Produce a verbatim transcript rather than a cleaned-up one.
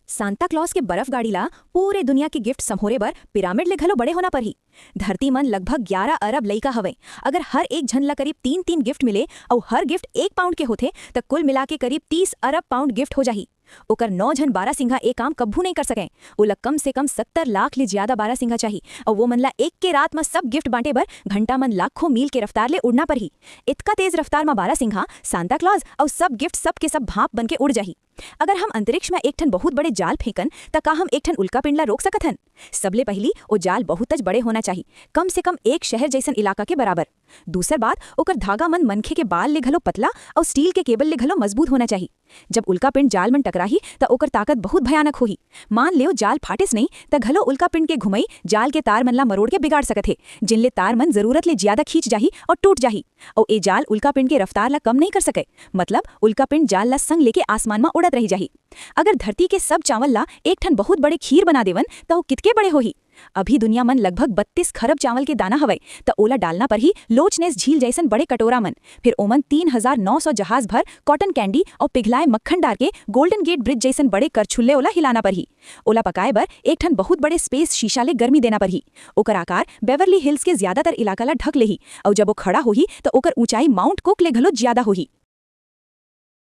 Santa Claus के बर्फ गाड़ी ला पूरे दुनिया के गिफ्ट संभोरे बर पिरामिड ले घलो बड़े होना परही। धरती मन लगभग ग्यारह अरब लइका हवय। अगर हर एक झन ला करीब तीन तीन गिफ्ट मिले अउ हर गिफ्ट एक पाउंड के होथे, त कुल मिला के करीब तीस अरब पाउंड गिफ्ट हो जाही। ओकर नौ झन बारहसिंघा ए काम कभू नइ कर सकय। ओला कम से कम सत्तर लाख ले ज्यादा बारहसिंघा चाही, अउ वो मन ला एक के रात म सब गिफ्ट बांटे बर घंटा मन लाखों मील के रफ्तार ले उड़ना परही। इतका तेज रफ्तार म बारहसिंघा, सांता क्लॉज अउ सब गिफ्ट सब के सब भाप बन के उड़ जाही। अगर हम अंतरिक्ष म एक ठन बहुत बड़े जाल फेंकन, त का हम एक ठन उल्कापिंड ला रोक सकत हन? सबले पहिली, ओ जाल बहुतच बड़े होना चाही, कम से कम एक शहर जइसन इलाका के बराबर। दूसर बात, ओकर धागा मन मनखे के बाल ले घलो पतला अउ स्टील के केबल ले घलो मजबूत होना चाही। जब उल्कापिंड जाल मन टकराही, त ओकर ताकत बहुत भयानक होही। मान लेव, जाल फाटिस नहीं, त घलो उल्कापिंड के घुमई जाल के तार मन ला मरोड़ के बिगाड़ सकत हे, जिनले तार मन जरूरत ले ज्यादा खींच जाही अउ टूट जाही। अउ ए जाल उल्कापिंड के रफ्तार ला कम नहीं कर सकय। मतलब, उल्कापिंड जाल ला संग लेके आसमान म उड़त रह जाही। अगर धरती के सब चावल ला एक ठन बहुत बड़े खीर बना देवन, त ओ कितके बड़े होही? अभी दुनिया मन लगभग बत्तीस खरब चावल के दाना हवय, त ओला डालना परही लोच नेस झील जइसन बड़े कटोरा मन। फिर ओमन तीन हजार नौ सौ जहाज भर कॉटन कैंडी अउ पिघलाए मक्खन डार के गोल्डन गेट ब्रिज जइसन बड़े करछुल्ले ओला हिलाना परही। ओला पकाए बर एक ठन बहुत बड़े स्पेस शीशा ले गर्मी देना परही। ओकर आकार बेवर्ली हिल्स के ज्यादातर इलाका ला ढक लेही, अउ जब ओ खड़ा होही, त ओकर ऊंचाई माउंट कुक ले घलो ज्यादा होही।